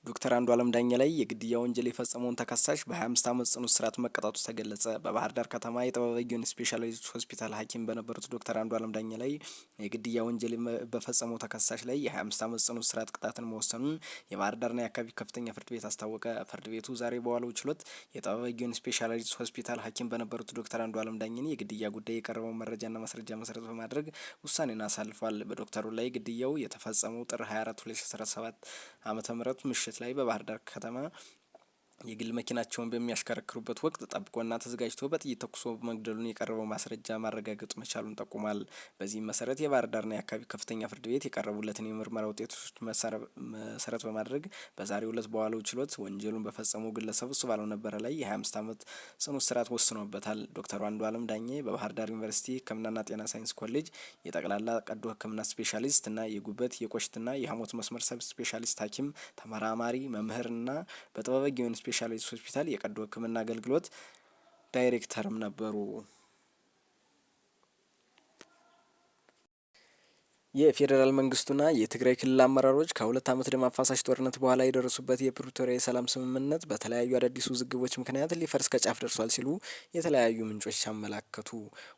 ዶክተር አንዱዓለም ዳኘ ላይ የግድያ ወንጀል የፈጸመውን ተከሳሽ በ25 ዓመት ጽኑ እስራት መቀጣቱ ተገለጸ። በባህር ዳር ከተማ የጥበበ ግዮን ስፔሻላይዝድ ሆስፒታል ሐኪም በነበሩት ዶክተር አንዱዓለም ዳኘ ላይ የግድያ ወንጀል በፈጸመው ተከሳሽ ላይ የ25 ዓመት ጽኑ እስራት ቅጣትን መወሰኑን የባህር ዳርና የአካባቢ ከፍተኛ ፍርድ ቤት አስታወቀ። ፍርድ ቤቱ ዛሬ በዋለው ችሎት የጥበበ ግዮን ስፔሻላይዝድ ሆስፒታል ሐኪም በነበሩት ዶክተር አንዱዓለም ዳኘን የግድያ ጉዳይ የቀረበውን መረጃና ማስረጃ መሰረት በማድረግ ውሳኔን አሳልፏል። በዶክተሩ ላይ ግድያው የተፈጸመው ጥር 24 2017 ዓ.ም ምሽት ላይ በባህር ዳር ከተማ የግል መኪናቸውን በሚያሽከረክሩበት ወቅት ጠብቆና ተዘጋጅቶ በጥይት ተኩሶ መግደሉን የቀረበው ማስረጃ ማረጋገጥ መቻሉን ጠቁሟል። በዚህም መሰረት የባህር ዳርና የአካባቢ ከፍተኛ ፍርድ ቤት የቀረቡለትን የምርመራ ውጤቶች መሰረት በማድረግ በዛሬው ዕለት በዋለው ችሎት ወንጀሉን በፈጸመው ግለሰብ እሱባለው ነበረ ላይ የ25 ዓመት ጽኑ እስራት ወስኖበታል። ዶክተር አንዱዓለም ዳኜ በባህር ዳር ዩኒቨርሲቲ ሕክምናና ጤና ሳይንስ ኮሌጅ የጠቅላላ ቀዶ ሕክምና ስፔሻሊስት እና የጉበት፣ የቆሽትና የሐሞት መስመር ሰብ ስፔሻሊስት ሐኪም፣ ተመራማሪ፣ መምህርና በጥበበ ግዮን ስፔሻላይዝድ ሆስፒታል የቀዶ ሕክምና አገልግሎት ዳይሬክተርም ነበሩ። የፌዴራል መንግስቱና የትግራይ ክልል አመራሮች ከ2 ዓመት ደም አፋሳሽ ጦርነት በኋላ የደረሱበት የፕሪቶሪያ የሰላም ስምምነት በተለያዩ አዳዲስ ውዝግቦች ምክንያት ሊፈርስ ከጫፍ ደርሷል ሲሉ የተለያዩ ምንጮች አመላከቱ።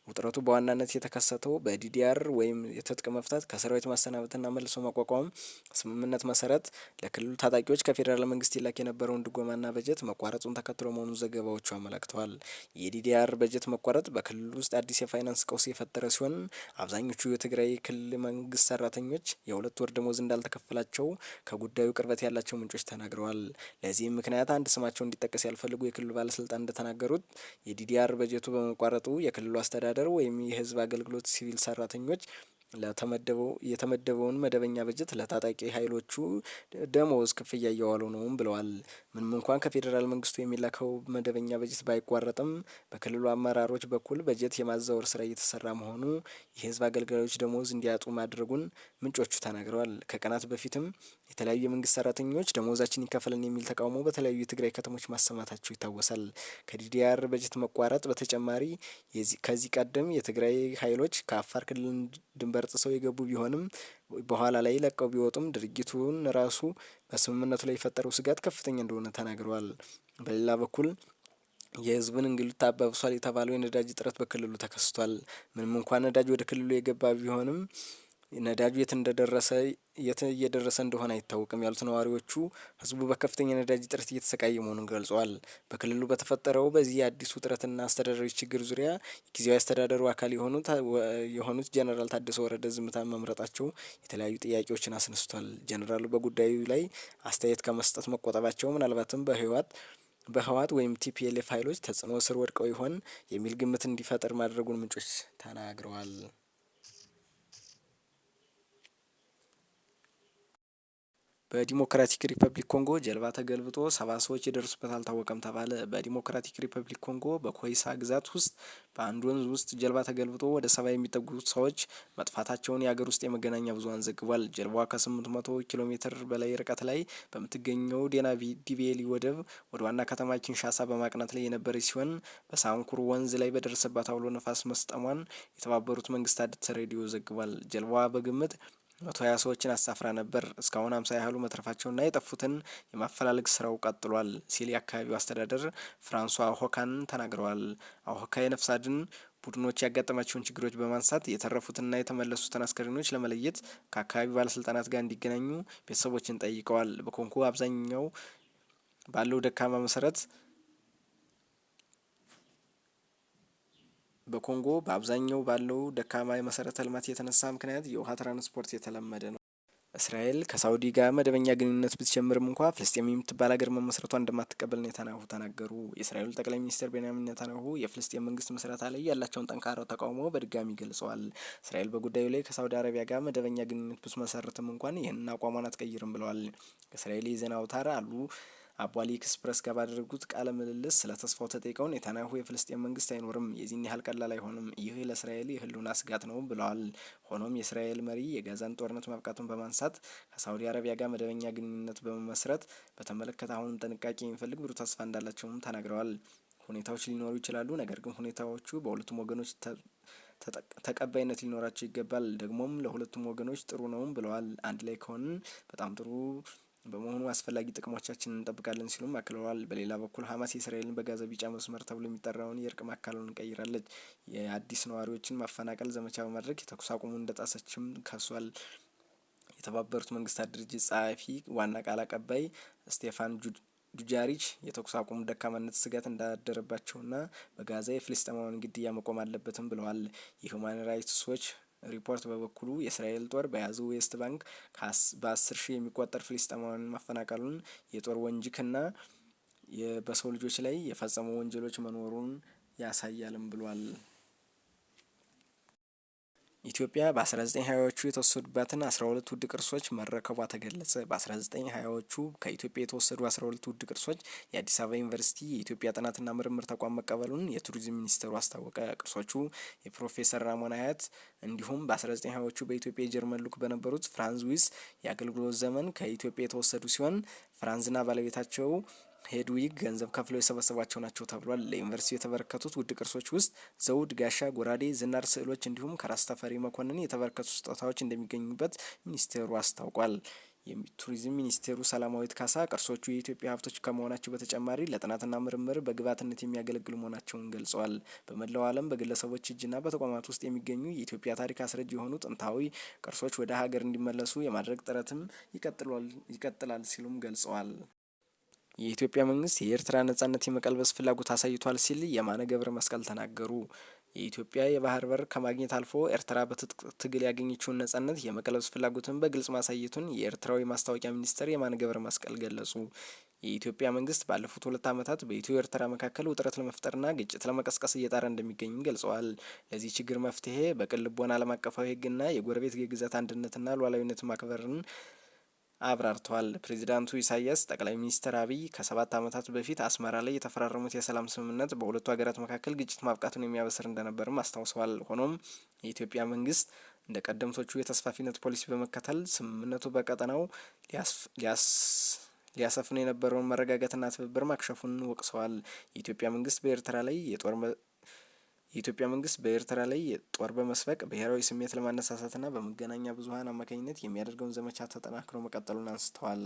ውጥረቱ በዋናነት የተከሰተው በ DDR ወይም የትጥቅ መፍታት፣ ከሰራዊት ማሰናበትና መልሶ ማቋቋም ስምምነት መሰረት ለክልሉ ታጣቂዎች ከፌዴራል መንግስት ይላክ የነበረውን ድጎማና በጀት መቋረጡን ተከትሎ መሆኑን ዘገባዎቹ አመላክተዋል። የ DDR በጀት መቋረጥ በክልሉ ውስጥ አዲስ የፋይናንስ ቀውስ የፈጠረ ሲሆን፣ አብዛኞቹ የትግራይ ክልል መንግስት ሰራተኞች የ2 ወር ደሞዝ እንዳልተከፈላቸው ከጉዳዩ ቅርበት ያላቸው ምንጮች ተናግረዋል። ለዚህም ምክንያት አንድ ስማቸው እንዲጠቀስ ያልፈለጉ የክልሉ ባለስልጣን እንደተናገሩት፣ የ DDR በጀቱ በመቋረጡ የክልሉ አስተዳደር ወይም የህዝብ አገልግሎት ሲቪል ሰራተኞች ለተመደበው የተመደበውን መደበኛ በጀት ለታጣቂ ኃይሎቹ ደመወዝ ክፍያ እያዋሉ ነውም ብለዋል። ምንም እንኳን ከፌዴራል መንግስቱ የሚላከው መደበኛ በጀት ባይቋረጥም፣ በክልሉ አመራሮች በኩል በጀት የማዛወር ስራ እየተሰራ መሆኑ የህዝብ አገልጋዮች ደመወዝ እንዲያጡ ማድረጉን ምንጮቹ ተናግረዋል። ከቀናት በፊትም የተለያዩ የመንግስት ሰራተኞች ደመወዛችን ይከፈለን የሚል ተቃውሞ በተለያዩ የትግራይ ከተሞች ማሰማታቸው ይታወሳል። ከ DDR በጀት መቋረጥ በተጨማሪ፣ ከዚህ ቀደም የትግራይ ኃይሎች ከአፋር ክልል ድንበር ጥሰው የገቡ ቢሆንም በኋላ ላይ ለቀው ቢወጡም፣ ድርጊቱን ራሱ በስምምነቱ ላይ የፈጠረው ስጋት ከፍተኛ እንደሆነ ተናግረዋል። በሌላ በኩል የህዝብን እንግልት አባብሷል የተባለው የነዳጅ እጥረት በክልሉ ተከስቷል። ምንም እንኳን ነዳጅ ወደ ክልሉ የገባ ቢሆንም፣ ነዳጁ የት እንደደረሰ የት እየደረሰ እንደሆነ አይታወቅም ያሉት ነዋሪዎቹ፣ ህዝቡ በከፍተኛ ነዳጅ እጥረት እየተሰቃየ መሆኑን ገልጸዋል። በክልሉ በተፈጠረው በዚህ አዲስ ውጥረትና አስተዳደራዊ ችግር ዙሪያ የጊዜያዊ አስተዳደሩ አካል የሆኑት ጀነራል ታደሰ ወረደ ዝምታ መምረጣቸው የተለያዩ ጥያቄዎችን አስነስቷል። ጀነራሉ በጉዳዩ ላይ አስተያየት ከመስጠት መቆጠባቸው ምናልባትም በህወሓት ወይም TPLF ኃይሎች ተጽዕኖ ስር ወድቀው ይሆን የሚል ግምት እንዲፈጠር ማድረጉን ምንጮች ተናግረዋል። በዲሞክራቲክ ሪፐብሊክ ኮንጎ ጀልባ ተገልብጦ 70 ሰዎች የደረሱበት አልታወቀም ተባለ። በዲሞክራቲክ ሪፐብሊክ ኮንጎ በኮይሳ ግዛት ውስጥ በአንድ ወንዝ ውስጥ ጀልባ ተገልብጦ ወደ 70 የሚጠጉ ሰዎች መጥፋታቸውን የአገር ውስጥ የመገናኛ ብዙኃን ዘግቧል። ጀልባዋ ከ800 ኪሎ ሜትር በላይ ርቀት ላይ በምትገኘው ዴና ዲቤሊ ወደብ ወደ ዋና ከተማ ኪንሻሳ በማቅናት ላይ የነበረች ሲሆን፣ በሳንኩር ወንዝ ላይ በደረሰባት አውሎ ነፋስ መስጠሟን የተባበሩት መንግስታት ሬዲዮ ዘግቧል። ጀልባዋ በግምት 120 ሰዎችን አሳፍራ ነበር። እስካሁን 50 ያህሉ መትረፋቸውና የጠፉትን የማፈላለግ ስራው ቀጥሏል ሲል የአካባቢው አስተዳደር ፍራንሷ ሆካን ተናግረዋል። አሆካ የነፍስ አድን ቡድኖች ያጋጠማቸውን ችግሮች በማንሳት የተረፉትና የተመለሱትን አስከሬኖች ለመለየት ከአካባቢው ባለስልጣናት ጋር እንዲገናኙ ቤተሰቦችን ጠይቀዋል። በኮንጎ አብዛኛው ባለው ደካማ መሰረት በኮንጎ በአብዛኛው ባለው ደካማ የመሰረተ ልማት የተነሳ ምክንያት የውሃ ትራንስፖርት የተለመደ ነው። እስራኤል ከሳውዲ ጋር መደበኛ ግንኙነት ብትጀምርም እንኳ ፍልስጤም የምትባል ሀገር መመስረቷ እንደማትቀበል ኔታንያሁ ተናገሩ። የእስራኤሉ ጠቅላይ ሚኒስትር ቤንያሚን ኔታንያሁ የፍልስጤም መንግስት ምስረታ ላይ ያላቸውን ጠንካራ ተቃውሞ በድጋሚ ገልጸዋል። እስራኤል በጉዳዩ ላይ ከሳውዲ አረቢያ ጋር መደበኛ ግንኙነት ብትመሰርትም እንኳን ይህንን አቋሟን አትቀይርም ብለዋል። ከእስራኤል የዜና አውታር አሉ አቧሊ ኤክስፕረስ ጋር ባደረጉት ቃለ ምልልስ ስለ ተስፋው ተጠይቀው ኔታንያሁ የፍልስጤም መንግስት አይኖርም፣ የዚህን ያህል ቀላል አይሆንም፣ ይህ ለእስራኤል የህልውና ስጋት ነው ብለዋል። ሆኖም የእስራኤል መሪ የጋዛን ጦርነት ማብቃቱን በማንሳት ከሳውዲ አረቢያ ጋር መደበኛ ግንኙነት በመመስረት በተመለከተ አሁንም ጥንቃቄ የሚፈልግ ብሩህ ተስፋ እንዳላቸውም ተናግረዋል። ሁኔታዎች ሊኖሩ ይችላሉ፣ ነገር ግን ሁኔታዎቹ በሁለቱም ወገኖች ተቀባይነት ሊኖራቸው ይገባል። ደግሞም ለሁለቱም ወገኖች ጥሩ ነውም ብለዋል። አንድ ላይ ከሆንን በጣም ጥሩ በመሆኑ አስፈላጊ ጥቅሞቻችንን እንጠብቃለን ሲሉም አክለዋል። በሌላ በኩል ሀማስ የእስራኤልን በጋዛ ቢጫ መስመር ተብሎ የሚጠራውን የእርቅ ማካለሉን ቀይራለች። የአዲስ ነዋሪዎችን ማፈናቀል ዘመቻ በማድረግ የተኩስ አቁሙን እንደጣሰችም ከሷል። የተባበሩት መንግስታት ድርጅት ጸሐፊ ዋና ቃል አቀባይ ስቴፋን ዱጃሪች የተኩስ አቁሙ ደካማነት ስጋት እንዳደረባቸውና በጋዛ የፍልስጤማውያን ግድያ መቆም አለበትም ብለዋል። የሁማን ራይትስ ዎች ሪፖርት በበኩሉ የእስራኤል ጦር በያዘው ዌስት ባንክ በ10,000 የሚቆጠር ፍልስጤማውያን ማፈናቀሉን የጦር ወንጅክና በሰው ልጆች ላይ የፈጸመው ወንጀሎች መኖሩን ያሳያልም ብሏል። ኢትዮጵያ በ1920ዎቹ የተወሰዱባትን 12 ውድ ቅርሶች መረከቧ ተገለጸ። በ1920ዎቹ ከኢትዮጵያ የተወሰዱ 12 ውድ ቅርሶች የአዲስ አበባ ዩኒቨርሲቲ የኢትዮጵያ ጥናትና ምርምር ተቋም መቀበሉን የቱሪዝም ሚኒስቴሩ አስታወቀ። ቅርሶቹ የፕሮፌሰር ራሞን አያት እንዲሁም በ1920ዎቹ በኢትዮጵያ የጀርመን ልዑክ በነበሩት ፍራንዝ ዊስ የአገልግሎት ዘመን ከኢትዮጵያ የተወሰዱ ሲሆን ፍራንዝና ባለቤታቸው ሄድዊግ ገንዘብ ከፍለው የሰበሰቧቸው ናቸው ተብሏል። ለዩኒቨርሲቲው የተበረከቱት ውድ ቅርሶች ውስጥ ዘውድ፣ ጋሻ፣ ጎራዴ፣ ዝናር፣ ስዕሎች እንዲሁም ከራስ ተፈሪ መኮንን የተበረከቱ ስጦታዎች እንደሚገኙበት ሚኒስቴሩ አስታውቋል። የቱሪዝም ሚኒስቴሩ ሰላማዊት ካሳ ቅርሶቹ የኢትዮጵያ ሀብቶች ከመሆናቸው በተጨማሪ ለጥናትና ምርምር በግብዓትነት የሚያገለግሉ መሆናቸውን ገልጸዋል። በመላው ዓለም በግለሰቦች እጅና በተቋማት ውስጥ የሚገኙ የኢትዮጵያ ታሪክ አስረጅ የሆኑ ጥንታዊ ቅርሶች ወደ ሀገር እንዲመለሱ የማድረግ ጥረትም ይቀጥላል ሲሉም ገልጸዋል። የኢትዮጵያ መንግስት የኤርትራ ነጻነት የመቀልበስ ፍላጎት አሳይቷል ሲል የማነ ገብረ መስቀል ተናገሩ። የኢትዮጵያ የባህር በር ከማግኘት አልፎ ኤርትራ በትጥቅ ትግል ያገኘችውን ነጻነት የመቀልበስ ፍላጎትን በግልጽ ማሳየቱን የኤርትራው የማስታወቂያ ሚኒስትር የማነ ገብረ መስቀል ገለጹ። የኢትዮጵያ መንግስት ባለፉት 2 ዓመታት በኢትዮ ኤርትራ መካከል ውጥረት ለመፍጠርና ግጭት ለመቀስቀስ እየጣረ እንደሚገኝም ገልጸዋል። ለዚህ ችግር መፍትሄ በቅን ልቦና ዓለም አቀፋዊ ሕግና የጎረቤት የግዛት አንድነትና ሉዓላዊነት ማክበርን አብራርተዋል። ፕሬዚዳንቱ ኢሳያስ ጠቅላይ ሚኒስትር አብይ ከ7 ዓመታት በፊት አስመራ ላይ የተፈራረሙት የሰላም ስምምነት በሁለቱ ሀገራት መካከል ግጭት ማብቃቱን የሚያበስር እንደነበርም አስታውሰዋል። ሆኖም የኢትዮጵያ መንግስት እንደ ቀደምቶቹ የተስፋፊነት ፖሊሲ በመከተል ስምምነቱ በቀጠናው ሊያሰፍን የነበረውን መረጋጋትና ትብብር ማክሸፉን ወቅሰዋል። የኢትዮጵያ መንግስት በኤርትራ ላይ ጦር በመስበቅ ብሔራዊ ስሜት ለማነሳሳትና በመገናኛ ብዙኃን አማካኝነት የሚያደርገውን ዘመቻ ተጠናክሮ መቀጠሉን አንስተዋል።